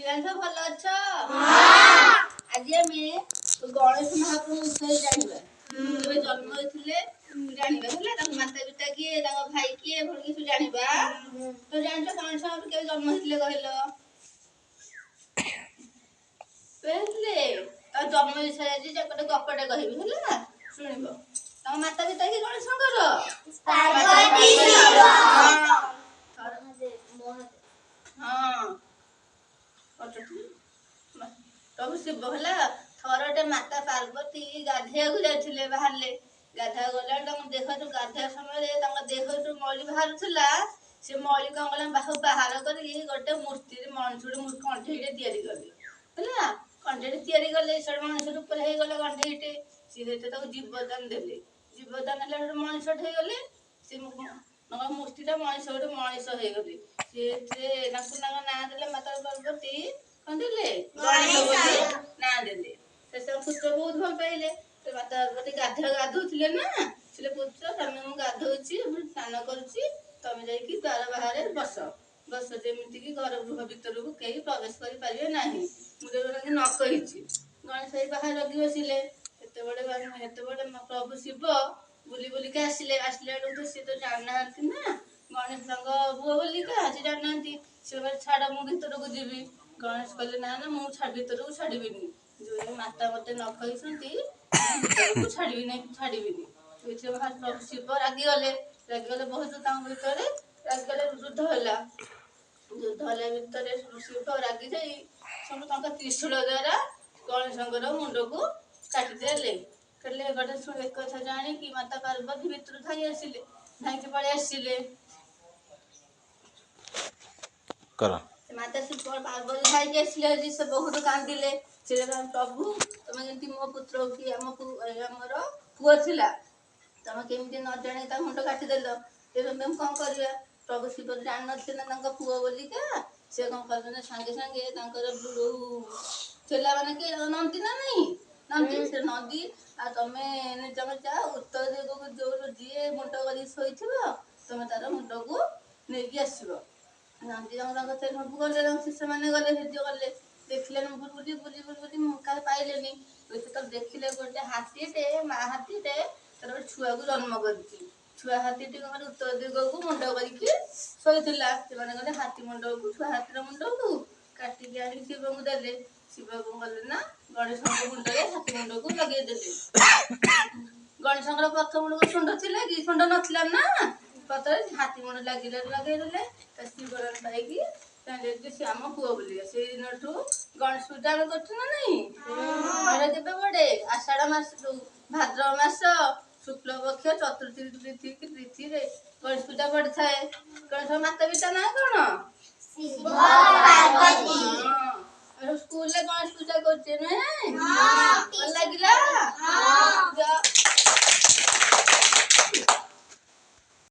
ପିଲାମାନେ ସବୁ ଭଲ ଅଛ? ଆଜି ଆମେ ଗଣେଶ ମହାପ୍ରଭୁ ବିଷୟରେ ଜାଣିବା। କେବେ ଜନ୍ମ ହେଇଥିଲେ ଜାଣିବା, ହେଲା? ତାଙ୍କ ମାତା ପିତା କିଏ, ତାଙ୍କ ଭାଇ କିଏ, ଭଉଣୀ କିଏ, ସବୁ ଜାଣିବା। ତ ଜାଣିଛ ଗଣେଶ ମହାପ୍ରଭୁ କେବେ ଜନ୍ମ ହେଇଥିଲେ କହିଲ? କେବେ ହେଇଥିଲେ? ତା ଜନ୍ମ ବିଷୟରେ ଆଜି ଗୋଟେ ଗପଟେ କହିବି, ହେଲା? ଶୁଣିବ। ତାଙ୍କ ମାତା ପିତା କିଏ ଗଣେଶଙ୍କର? ପାର୍ବତୀ ଶିବ। ହଁ, ପ୍ରଭୁ ଶିବ। ହେଲା, ଥରଟେ ମାତା ପାର୍ବତୀ ଗାଧେଇବାକୁ ଯାଇଥିଲେ, ବାହାରିଲେ ଗାଧେଇବାକୁ ଗଲା। ତାଙ୍କ ଦେହରୁ ଗାଧେଇବା ସମୟରେ ତାଙ୍କ ଦେହରୁ ଯୋଉ ମଳି ବାହାରୁଥିଲା, ସେ ମଳି କଣ କଲା? ବାହୁ ବାହାର କରିକି ଗୋଟେ ମୂର୍ତ୍ତି, ମଣିଷ ଗୋଟେ କଣ୍ଢେଇଟେ ତିଆରି କଲେ। ହେଲା, କଣ୍ଢେଇଟେ ତିଆରି କଲେ, ସେଟା ମଣିଷ ରୂପରେ ହେଇଗଲା କଣ୍ଢେଇଟେ। ସିଏ ସେତେ ତାକୁ ଜୀବଦାନ ଦେଲେ। ଜୀବଦାନ ହେଲା, ଗୋଟେ ମଣିଷଟେ ହେଇଗଲେ। ସେ ତାଙ୍କ ମୂର୍ତ୍ତିଟା ମଣିଷ, ଗୋଟେ ମଣିଷ ହେଇଗଲେ। ସିଏ ତାଙ୍କୁ ତାଙ୍କ ନାଁ ଦେଲେ, ମାତା ପାର୍ବତୀ କଣ ଦେଲେ? ଗଣେଶ ବୋଲି ନାଁ ଦେଲେ। ସେ ସବୁ ପୁତ୍ର ବହୁତ ଭଲ ପାଇଲେ। ସେ ମାତା ପାର୍ବତୀ ଗାଧଉଥିଲେ ନା, ସେ ପୁତ୍ର, ତମେ, ମୁଁ ଗାଧଉଛି, ମୁଁ ସ୍ନାନ କରୁଛି, ତମେ ଯାଇକି ଦ୍ୱାର ବାହାରେ ବସ ବସ, ଯେମିତିକି ଘର ଗୃହ ଭିତରକୁ କେହି ପ୍ରବେଶ କରିପାରିବେ ନାହିଁ, ମୁଁ ଯେବେ ନ କହିଛି। ଗଣେଶ ଭାଇ ବାହାରେ ଜଗି ବସିଲେ। ସେତେବେଳେ ପ୍ରଭୁ ଶିବ ବୁଲି ବୁଲିକି ଆସିଲେ। ଆସିଲା ବେଳକୁ ତ ସିଏ ତ ଜାଣିନାହାନ୍ତି ନା ଗଣେଶ ତାଙ୍କ ପୁଅ ବୋଲିକା, ସେ ଜାଣିନାହାନ୍ତି। ସେ କହିଲେ, ଛାଡ଼, ମୁଁ ଭିତରକୁ ଯିବି। ଗଣେଶ କହିଲେ, ନା ନା, ମୁଁ ଭିତରକୁ ଛାଡ଼ିବିନି। ଯୋଉ ମାତା ମତେ ନ କହିଛନ୍ତି, ମୁଁ ଭିତରକୁ ଛାଡ଼ିବି ନାହିଁ, ଛାଡ଼ିବିନି। ଏଥିରେ ପ୍ରଭୁ ଶିବ ରାଗିଗଲେ। ରାଗିଗଲେ ବହୁତ, ତାଙ୍କ ଭିତରେ ରାଗିଗଲେ, ଯୁଦ୍ଧ ହେଲା। ଯୁଦ୍ଧ ହେଲା ଭିତରେ ଶିବ ରାଗି ଯାଇ ସବୁ ତାଙ୍କ ତ୍ରିଶୂଳ ଦ୍ୱାରା ଗଣେଶଙ୍କର ମୁଣ୍ଡକୁ କାଟିଦେଲେ। କହିଲେ ଗଣେଶ ଏକଥା ଜାଣିକି ମାତା ପାର୍ବତୀ ଭିତରୁ ଧାଇଁ ଆସିଲେ, ଧାଇଁକି ପଳେଇ ଆସିଲେ। କର। ମାତା ଶିବ ପାର୍ବତୀ ଧାଇଁକି ଆସିଲେ ଆଜି, ସେ ବହୁତ କାନ୍ଦିଲେ। ସେ ପ୍ରଭୁ, ତମେ ଯେମିତି ମୋ ପୁତ୍ର କି ଆମ ଆମର ପୁଅ ଥିଲା, ତମେ କେମିତି ନ ଜାଣି ତା ମୁଣ୍ଡ କାଟିଦେଲ? ଏବେ ଆମେ କଣ କରିବା? ପ୍ରଭୁ ଶିବ ଜାଣିନଥିଲେ ନା ତାଙ୍କ ପୁଅ ବୋଲିକା। ସେ କଣ କଲେ ନା, ସାଙ୍ଗେ ସାଙ୍ଗେ ତାଙ୍କର ଯୋଉ ଥିଲା, ମାନେ କି ନନ୍ଦୀ ନା ନାଇଁ, ନନ୍ଦୀ, ସେ ନନ୍ଦୀ ଆଉ ତମେ ତମେ ଯାଅ ଉତ୍ତର ଦିଗକୁ, ଯୋଉ ଯିଏ ମୁଣ୍ଡ କରିକି ଶୋଇଥିବ, ତମେ ତାର ମୁଣ୍ଡକୁ ନେଇକି ଆସିବ। ନନ୍ଦୀ ତାଙ୍କ ସବୁ ଗଲେ, ତାଙ୍କ ଶିଷ୍ୟମାନେ ଗଲେ। ସେଠି ଗଲେ, ଦେଖିଲେ, ବୁଲି ବୁଲି ବୁଲି ବୁଲି କାହା ପାଇଲେନି। ଯେତେବେଳେ ଦେଖିଲେ ଗୋଟେ ହାତୀଟେ, ମା ହାତୀଟେ ତାର ଗୋଟେ ଛୁଆକୁ ଜନ୍ମ କରିଛି। ଛୁଆ ହାତୀଟି କଣ କଲେ, ଉତ୍ତର ଦିଗକୁ ମୁଣ୍ଡ କରିକି ଶୋଇଥିଲା। ସେମାନେ ଗଲେ, ହାତୀ ମୁଣ୍ଡକୁ, ଛୁଆ ହାତୀର ମୁଣ୍ଡକୁ କାଟିକି ଆଣିକି ଶିବଙ୍କୁ ଦେଲେ। ଶିବ କଣ କଲେ ନା, ଗଣେଶଙ୍କ ମୁଣ୍ଡରେ ହାତୀ ମୁଣ୍ଡକୁ ଲଗେଇଦେଲେ। ଗଣେଶଙ୍କର ପ୍ରଥମ ମୁଣ୍ଡକୁ ଶୁଣ୍ଡ ଥିଲା କି? ଶୁଣ୍ଡ ନଥିଲା ନା ପତରେ, ହାତୀ ମୁଣ୍ଡ ଲାଗିଲେ, ଲଗେଇଦେଲେ। ତା ଶିବରଣ ପାଇକି ଜାଣିଲେ ଯେ ସେ ଆମ ପୁଅ ବୋଲି। ସେଇ ଦିନଠୁ ଗଣେଶ ପୂଜା ଆମେ କରୁଛୁ ନା ନାଇଁ? ଏଇଟା କେବେ ପଡେ? ଆଷାଢ ମାସ, ଯୋଉ ଭାଦ୍ରବ ମାସ ଶୁକ୍ଳ ପକ୍ଷ ଚତୁର୍ଥୀ ତିଥିରେ ଗଣେଶ ପୂଜା ପଡିଥାଏ। ଗଣେଶ ମାତା ପିତା ନା କଣ? ଶିବ ପାର୍ବତୀ। ହଁ, ସ୍କୁଲରେ ଗଣେଶ ପୂଜା କରୁଛେ, ନୁହେଁ? ହଁ। ଭଲ ଲାଗିଲା?